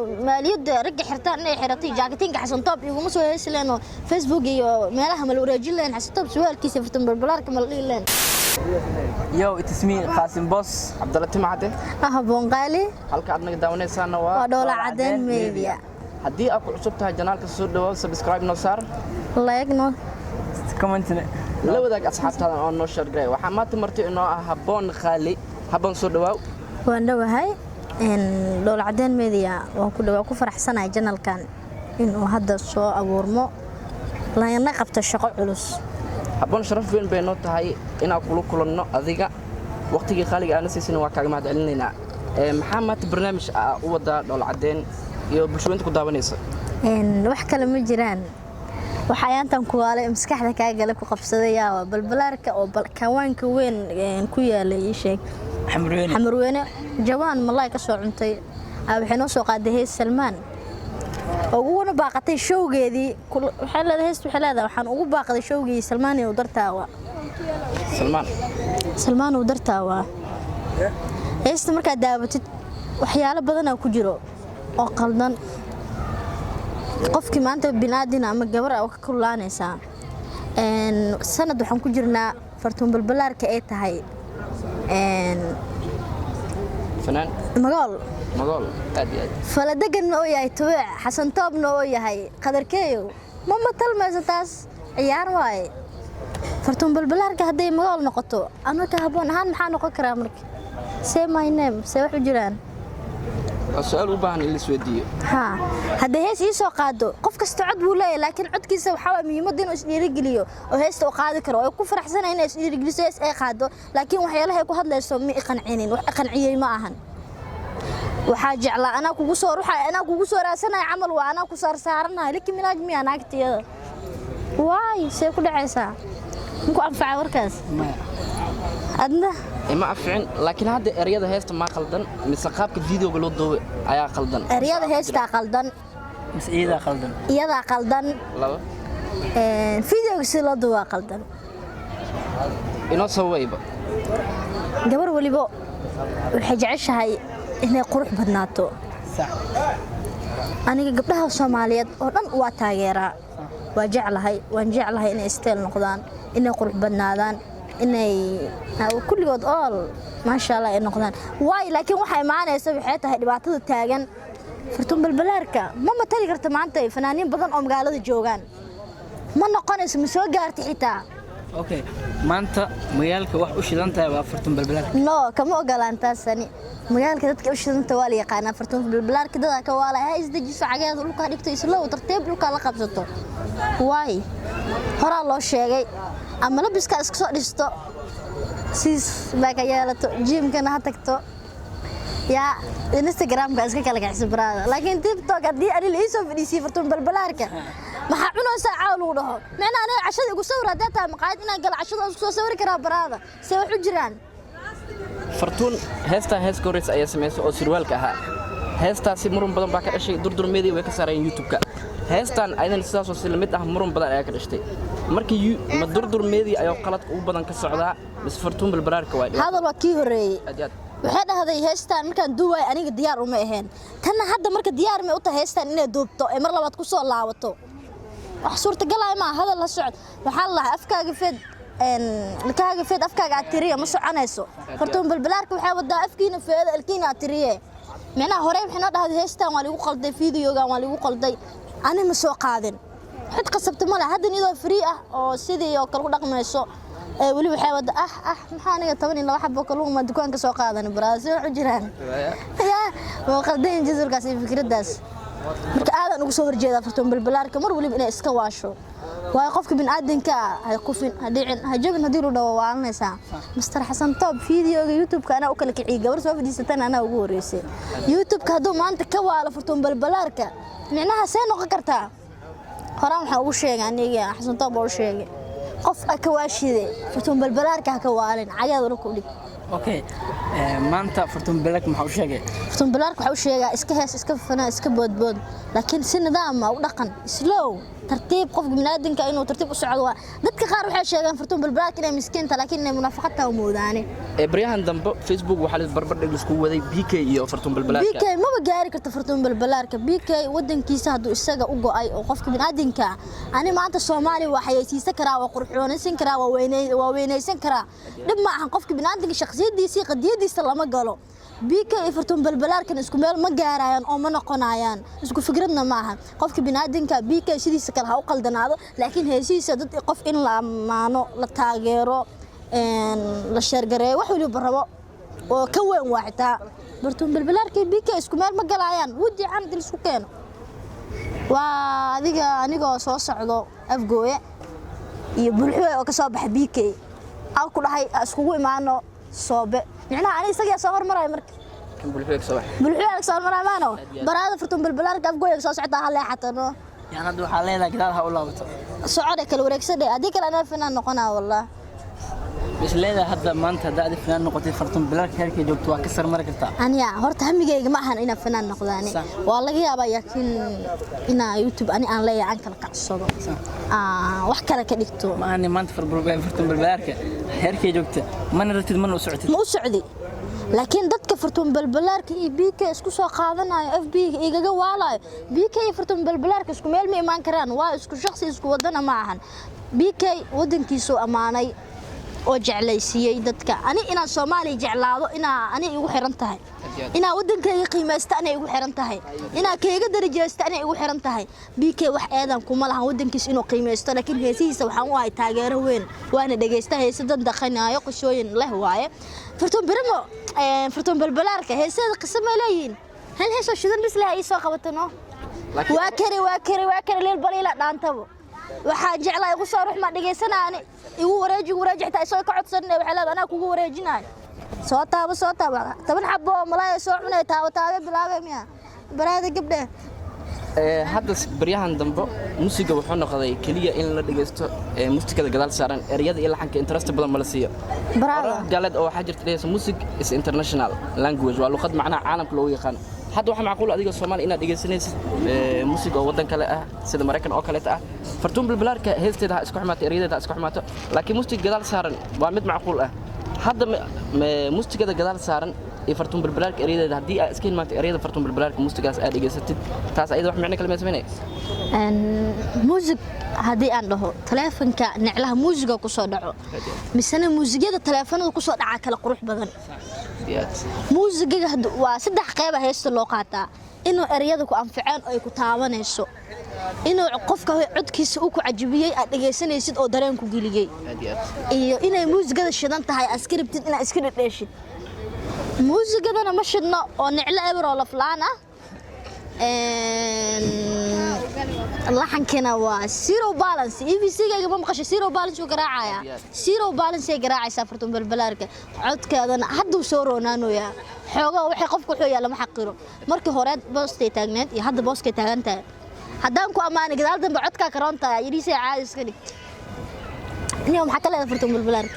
Maaliyadda ragga xirtaan inay xiratay jaakatinka Xasan Toob iguma soo heesi leen oo Facebook iyo meelaha mala wareejin leen Xasan Toob suwaalkiisa Fartuun Balbalaarka mala dhihi leen. Yo, it is me, Qaasim Boss. Cabdalla Timacade. Haboon Qaali. Halka aad naga daawanaysaana waa waa Dhoola Cadeen Media. Haddii aad ku cusub tahay channelka, soo dhawaad, subscribe noo saar, like-no, comment. La wadaag asxaabtaada oo noo share garay. Waxaa maanta marti inoo ah Haboon Qaali. Haboon, soo dhawaaw. Waan dhowahay. Dhoola Cadeen Media waan ku dhawaa, ku faraxsanahay channelkan inuu hadda soo abuurmo lana qabto shaqo culus. Haboon, sharaf weyn bay noo tahay inaan kula kulanno adiga. Waqtigii qaaliga aana siisin waa kaaga mahad celinaynaa. Maxaa maanta barnaamij ah u wadaa Dhoola Cadeen iyo bulshooyinta ku daawanaysa? Wax kale ma jiraan. Waxayaantan kuwaalay maskaxda kaa gale ku qabsaday yaawa Balbalaarka oo kawaanka weyn ku yaalay, ii sheeg. Xamrweyne. Xamarweyne jawaan malaay ka soo cuntay. Waxay noo soo qaaday hees Salmaan uguna baaqatay showgeedii. Waxay leedahay heest, waxay leedahay waxaan ugu baaqday showgii Salmaan uu dartaawa. Salmaan. Salmaan uu dartaawa. Heesta markaad daawatid waxyaalo badanaa ku jiro oo qaldan. Qofkii maanta binaadin ama gabar ah oo ka kululaanaysaa. Sanad waxaan ku jirnaa Fartuun Balbalaarka ay tahay fanaan magool. Magool, aad iyo aad. Faladeganna oo yahay tubeec, Xasan Toobna oo yahay Qadarkeeyo. Ma matalmayso taas, ciyaar waaye. Fartuun Balbalaarka hadday magool noqoto, anaka Haboon ahaan maxaa noqon karaa marka? Say my name, see wax u jiraan? Waa su-aal u baahan in la isweydiiyo. Haa, hadday hees ii soo qaado, qof kasta cod buu leeyahay, laakiin codkiisa waxaa waay muhiimadda inuu isdhiirigeliyo oo heesta uu qaadi karo. Ay ku faraxsanahay inay isdhiirigeliso, hees ay qaado, laakiin waxyaalaha ay ku hadlayso ma iqancinin. Wax iqanciyey ma ahan. Waxaa jeclaa anaa kugu soo ruxa, anaa kugu soo raadsanaya camal, waa anaa ku saarsaaranaya liki minaaj miya naagtiyada waay. See ku dhacaysaa? Maku anfacay warkaas? Maya. Adna? Ima anficin, laakiin hadda ereyada heesta maa qaldan mise qaabka videoga loo duubay ayaa qaldan? Eryada heestaa qaldan. Mise iyadaa qaldan? Iyadaa qaldan. Laba. Videoga si loo duubaa qaldan. Inoo sabayba. Gabar weliba waxay jeceshahay inay qurux badnaato. Sax. Aniga gabdhaha Soomaaliyeed oo dhan waa taageeraa, waa jeclahay, waan jeclahay inay style noqdaan, inay qurux badnaadaan, inay kulligood ool maasha Allah ay noqdaan waay. Laakiin waxa imaanaysa waxay tahay dhibaatada taagan. Fartuun Balbalaarka ma matali karta maanta fanaaniin badan oo magaalada joogaan. Ma noqonayso, ma soo gaarta xitaa. Okay, maanta magaalka wax u shidan tahay waa Fartuun Balbalaarka. No, kama ogolaan taasani. Magaalka dadka u shidanta waa la yaqaanaa. Fartuun Balbalaarka dadaa ka waalay. Ha isdejiso, cageeda dhulka ha dhigto, islow tartiib dhulka la qabsato. Waay, horaa loo sheegay, ama labiska iska soo dhisto, siis baa ka yeelato, gymkana ha tagto, yaa Instagramka iska kala kacso baraada. Laakiin TikTok haddii ani la iisoo fadhiisiyo Fartuun Balbalaarka maxaa cunaysaa caaw lagu dhaho, micnaa aniga cashada igu sawir haddee tahay maqaayad inaan galo cashada isku soo sawiri karaa baraada. See wax u jiraan? Fartuun heestaa hees ka horreysa ayaa samaysay oo sirwaalka ahaa. Heestaasi muran badan baa ka dhashay. Durdur Media way ka saareen YouTube-ka. Heestan ayadan sidaasoo si lamid ah muran badan ayaa ka dhashtay. Marka ma Durdur Media ayaa qaladka ugu badan ka socdaa mise Fartuun Balbalaarka waa dhibaato? Hadal waa kii horreeyey. Aad iyo aad. Waxay dhahday heestaan markaan duuwaay aniga diyaar uma ahayn. Tanna hadda marka diyaar may u tahay heestaan inay duubto ee mar labaad ku soo laabato? Wax suurtagalaya maa. Hadal la socod waxaa la lahaa afkaaga feed, ilkaaga feed, afkaaga aad tiriya ma soconayso. Fartuun Balbalaarka waxay wadaa afkiina feeda, ilkiina aad tiriye. Micnaha horey waxay noo dhahday heestaan waa ligu qalday, videogan waa ligu qalday, ani ma soo qaadin. Xid qasabta ma leh. Haddan iyadoo free ah oo sidii oo kale u dhaqmayso ee weli waxay wada maxaa aniga 12 xabo kalluun ma dukaanka soo qaadan baraada. Si wax u jiraan yaa waa qaldan jazulkaas iyo fikraddaas. Marka aadan ugu soo horjeedaa Fartuun Balbalaarka mar waliba inay iska waasho, waayo qofka biniaadanka ah ha kufin, ha dhicin, ha jabin haddii lu dhawo waalanaysaa. Master Xasan Toob videoga YouTube-ka anaa u kala kiciyey, gabar soo fadhiisatana anaa ugu horreysay. YouTube-ka hadduu maanta ka waalo Fartuun Balbalaarka, micnaha see noqon kartaa? Horaan waxaan ugu sheegay aniga Xasan Toob oo u sheegay, qof a ka waashide Fartuun Balbalaarka ha ka waalin, cagaad wala ku dhig. Okay, maanta Fartuun Balbalaarka maxaa u sheegay? Fartuun Balbalaarka waxaa u sheegaa iska hees, iska fanaa, iska boodbood, laakiin si nidaam ah u dhaqan, slow. Tartiib, qofka biniaadamka inuu tartiib u socdo waa. Dadka qaar waxay sheegaan Fartuun Balbalaarka inay miskiinta, laakiin inay munaafaqad tahay moodaane. Baryahan dambe Facebook waxaa la barbar dhig isku waday BK iyo Fartuun Balbalaarka. BK maba gaari karto Fartuun Balbalaarka. BK wadankiisa hadduu isaga u go'ay oo qofka biniaadamka, ani maanta Soomaaliya waa xayeysiisan karaa, waa qurxoonaysan karaa, waa weynaysan karaa, dhib ma ahan. Qofka biniaadamka shakhsiyadiisa iyo qadiyadiisa lama galo. BK iyo Fartuun Balbalaarkan isku meel ma gaarayaan oo ma noqonayaan, isku fikradna ma aha. Qofka biniaadamka BK sidiisa kale ha u qaldanaado, laakiin heesihiisa dad qof in la ammaano, la taageero, la sheergareeyo, wax waliba rabo oo ka weyn waa. Xitaa Fartuun Balbalaarka iyo BK isku meel ma galayaan. Wudi can dil isku keeno waa adiga anigoo soo socdo Afgooye iyo Bulxuwe oo ka soo baxa BK aan ku dhahay iskugu imaano soobe, micnaha ani isagaa soo hormaraya marka. Kan Bulxuwe ka soo baxay. Bulxuwe ka soo hormaraya maano baraada. Fartuun Balbalaarka Afgooye soo socotaa, ha leexatano. Yani hadda waxaa leedahay gadaal ha u laabato. Socode, kala wareegsadhe, haddii kale anaa finaan noqonaa wallah. Is leedahay hadda maanta haddaa adi finaan noqotay, Fartuun Bilaarka heerkay joogto waa ka sarmari kartaa? Aniya horta hamigayga ma ahan inaan fanaan noqdaani. Waa laga yaabaa, laakiin inaa YouTube ani aan leeyahay aan kala kacsado, wax kale ka dhigto. Ma ahani maanta Fartuun Balbalaarka heerkay joogta mana ratid, mana u socotid? Ma u socdi, laakiin dadka Fartuun Balbalaarka iyo BK isku soo qaadanayo, FB igaga waalayo, BK iyo Fartuun Balbalaarka isku meel ma imaan karaan. Waa isku shakhsi, isku wadana ma ahan. BK wadankiisuu ammaanay oo jeclaysiiyey dadka. Ani inaan Soomaaliya jeclaado inaa ani igu xiran tahay, inaa wadankayga qiimaysta anay igu xiran tahay, inaa kayga darajeysta anay igu xiran tahay. BK wax eedan kuma lahan wadankiisa inuu qiimaysto, laakiin heesihiisa waxaan u ahay taageero weyn, waana dhegeysta. Heese dad dhaqanaayo qisooyin leh waaye. Fartuun Birimo, Fartuun Balbalaarka heeseeda qiso ma leeyihiin? Hal heesoo shidan bis leh ii soo qabatano. Waa kari, waa kari, waa kari leel baliila dhaantabo. Waxaan jeclaa igu soo ruux ma dhegaysanaani, igu wareeji, igu wareeji. Xitaa isagoo ka codsanay waxay leedahay anaa kugu wareejinayo. Soo taabo, soo taabo, 10 xabo oo malaaya soo cunay, taabo taabe bilaabay miya baraada gabdhe. Hadda baryahan dambe musiga wuxuu noqday keliya in la dhegeysto musikada gadaal saaran, ereyada iyo laxanka interest badan ma la siiyo. Baraada. Oraah gaaleed oo waxaa jirta dhehaysa music is international language, waa luqad macnaha caalamka loogu yaqaano. Hadda waxaa macquul adiga Soomaali inaad dhegeysanaysid musig oo waddan kale ah, sida Maraykan oo kaleeta ah. Fartuun Bilbilaarka heesteeda ha isku xumaato, ereyadeeda ha isku xumaato, laakiin musig gadaal saaran waa mid macquul ah. Hadda musigada gadaal saaran iyo Fartuun Bilbilaarka ereyadeeda, haddii aad iska hilmaanto ereyada Fartuun Bilbilaarka, musigaas aad dhegeysatid, taas ayada wax micno kale ma samaynaya? Muusig haddii aan dhaho, taleefanka neclaha muusiga ku soo dhaco, misena muusigyada taleefanada ku soo dhaca kala qurux badan. Muusigaga waa saddex qeyba heesta loo qaataa: inuu ereyada ku anficeen oo ay ku taabanayso, inuu qofka codkiisa uu ku cajibiyey aad dhegaysanaysid oo dareen ku geliyey, iyo inay muusigada shidan tahay aad iska rabtid inaad iska dhedheeshid. Muusigadana ma shidno oo neclo eber oo laflaan ah. Laxankina waa zero balance. EVC-gayga ma maqashay? Zero balance uu garaacaya, zero balance ay garaacaysaa Fartuun Balbalaarka. Codkeedana hadduu soo roonaanoyaa xoogaa. Waxay qofku wuxuu yaa lama xaqiro. Markii hore boostay taagneed iyo hadda booskay taagan tahay. Haddaan ku ammaanay gadaal dambe codkaa karoontahay yidhiisay caadi iska dhig. Niyo, maxaa ka leedahay Fartuun Balbalaarka?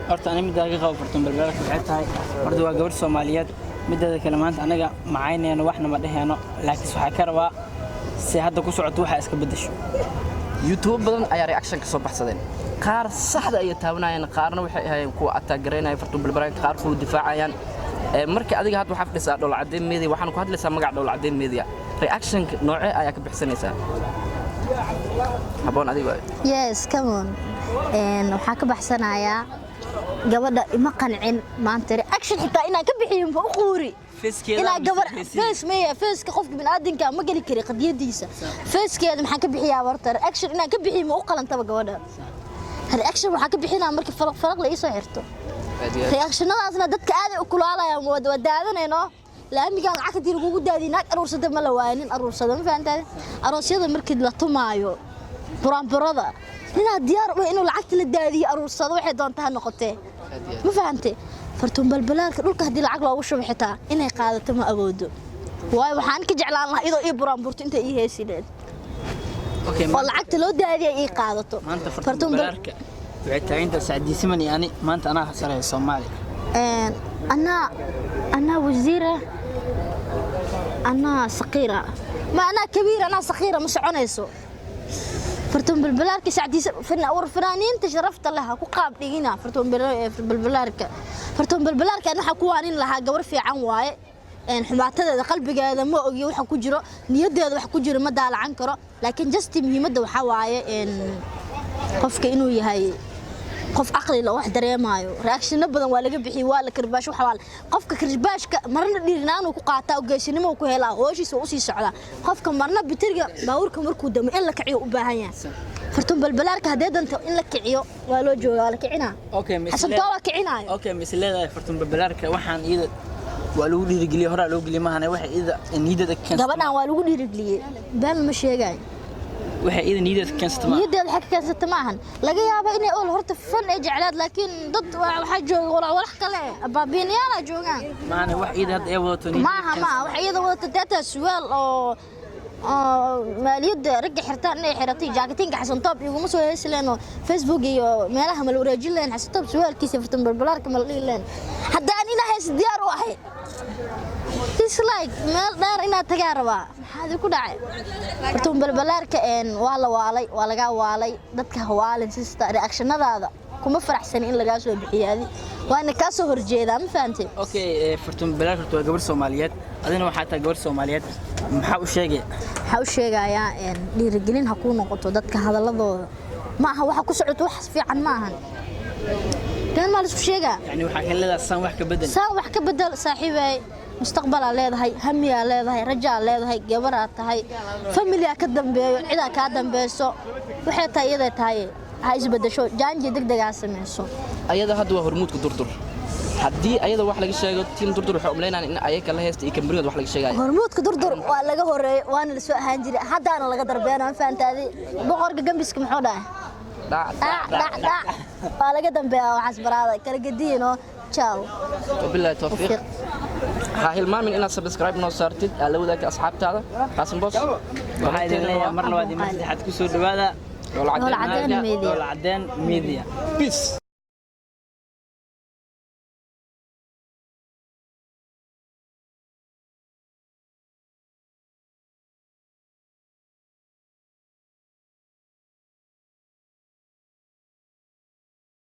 Horta ani middaa ka qabo Fartuun Balbalaalka waxay tahay, horta waa gabar Soomaaliyeed. Mideeda kale, maanta anaga macaynayno, waxna ma dheheyno, laakiinse waxaa ka rabaa si hadda ku socoto waxaa iska beddesho. YouTube badan ayaa reaction ka soo baxsadeen. Qaar saxda ayay taabanayeen, qaarna waxay ahaayeen kuwa ataagaraynaya Fartuun Balbalaarka, qaar kuwa difaacayaan. Marka adiga hadda waxaa fadhisaa Dhowlcadeyn Media, waxaan ku hadlaysaa magaca Dhowlcadeyn Media, reaction noocee ayaa ka bixsanaysaa haboon adiga? Yes, come on. Waxaa ka baxsanayaa gabadha ima qancin maanta reaction xitaa inaan ka bixiyo ma u quuri. Face-keeda inaa mise gabar heesihiisa? Face maya, face-ka qofka biniaadamka ma geli kari qadiyadiisa. Face-keeda maxaan ka bixiyaa? Horta reaction inaan ka bixiyo ma u qalantaba gabadha. Reaction waxaa ka bixinaa markii falaq falaq la iisoo xirto. Reactionadaasna dadka aad ay u kulaalayaan, waa daadanayno. Laamigaan lacag hadii lagugu daadiyo, naag aruursada ma la waayo, nin aruursada ma fahantaade. Aroosyada markii la tumaayo buraanburada, ninaa diyaar u ah inuu lacagta la daadiyo aruursado, waxay doonta ha noqotee, ma fahante? Fartuun Balbalaalka dhulka haddii lacag loogu shubo xitaa inay qaadato ma awoodo, waayo waxaan ka jeclaan lahaa iyadoo ii buraanburto intay ii heesi leed Okay, oo lacagta loo daadiya ii qaadato. Maanta Fartuun Balbalaalka waxay taagantahay Sacdiisiman iyo ani maanta anaa hasaraya Soomaali. Anaa wasiira, anaa saqiira, ma anaa kabiir, anaa saqiira, ma soconayso. Fartuun Balbalaarka sacdiisa war fanaaniinta sharafta leh ha ku qaab dhigina. Fartuun Balbalaarka, Fartuun Balbalaarka waxaa ku waanin lahaa, gabar fiican waaye. Xumaatadeeda qalbigeeda ma ogiyo, waxa ku jiro niyadeeda, wax ku jiro ma daalacan karo, laakiin just muhiimadda waxaa waaye qofka inuu yahay qof aqli la, wax dareemayo. Reactiono badan waa laga bixiyey, waa la karbaash, waxa waa qofka karbaashka marna dhiirnaan ku qaataa oo geesinimo ku helaa, hooshiisa u sii socdaa. Qofka marna bitirga baabuurka markuu damo in la kiciyo u baahan yahay. Fartuun Balbalaarka haddee danta in la kiciyo waa loo joogaa, waa la kicinaa. Okay. Xasan Tooba kicinaayo. Okay, mise leedahay Fartuun Balbalaarka waxaan iyada waa lagu dhiirigeliyey, horaa loo geliyey maahane, waxay iyada niyadeeda keensatay? Gabadhan waa lagu dhiirigeliyey, been ma sheegayo. Waxay iyada niyadeeda keensatay maaha. Niyadeeda waxa ka keensata ma ahan. Laga yaabo inay ool horta fan ay jeclaad, laakiin dad waxaa jooga walax kale baabiinayaala joogaan. Maahane wax iyada hadda ay wadato niyadeeda maaha maaha wax iyada wadata deetaa suwaal oo maaliyadda ragga xirtaan inay xiratay, jaakatinka Xasan Toob iguma soo heesi leen oo Facebook iyo meelaha mala wareejin leen. Xasan Toob suwaalkiisa Fartuun Balbalaarka mala dhihi leen. Hadda aan inaa hees diyaar u ahay, dislike meel dheer inaad tagaa rabaa. Maxaa idinku dhacay? Fartuun Balbalaarka waa la waalay, waa lagaa waalay. Dadka hawaalin, sister. Reactionadaada kuma faraxsani in lagaa soo bixiyo, adi waana kaa soo horjeedaa, ma fahantay? Okay, Fartuun Balbalaarka horta waa gabar Soomaaliyeed, adina waxaa tahay gabar Soomaaliyeed. Maxaa u sheegay? Waxaa u sheegayaa dhiirigelin ha kuu noqoto. Dadka hadaladooda ma aha waxa ku socoto wax fiican ma ahan. Been maa laisku sheegaa? Yani waxaa ka leedahay saan wax ka bedel. Saan wax ka bedel, saaxiibay. Mustaqbalaa leedahay, hamiyaa leedahay, rajaa leedahay, gabaraa tahay, familiyaa ka dambeeyo, cidaa kaa dambeeyso. Waxay tahay iyaday tahay, ha isbedesho, change degdeg ha sameyso. Ayada hadda waa hormuudka Durdur. Haddii ayada wax laga sheego, team Durdur waxay umaleynayaan in ayaka la heesta iyo kambanigood wax laga sheegayo. Hormuudka Durdur waa laga horeeyey, waana la soo ahaan jiray, haddaana laga darbeena, ma fahantaadi? Boqorka gambiska muxuu dhahay? Dhac. Dhac dhac dhac, waa laga dambeeyaa. Waxaas baraada kala gediino. Ciao. Wabillahi tawfiiq. Ha hilmaamin inaad subscribe noo saartid, aad la wadaagta asxaabtaada. Qaasim Boos. Waxaa idin leeyahay mar labaad iyo mar saddexaad, ku soo dhawaada Dhool Dhool Cadeen Cadeen. Media. Dhool Cadeen Media. Peace.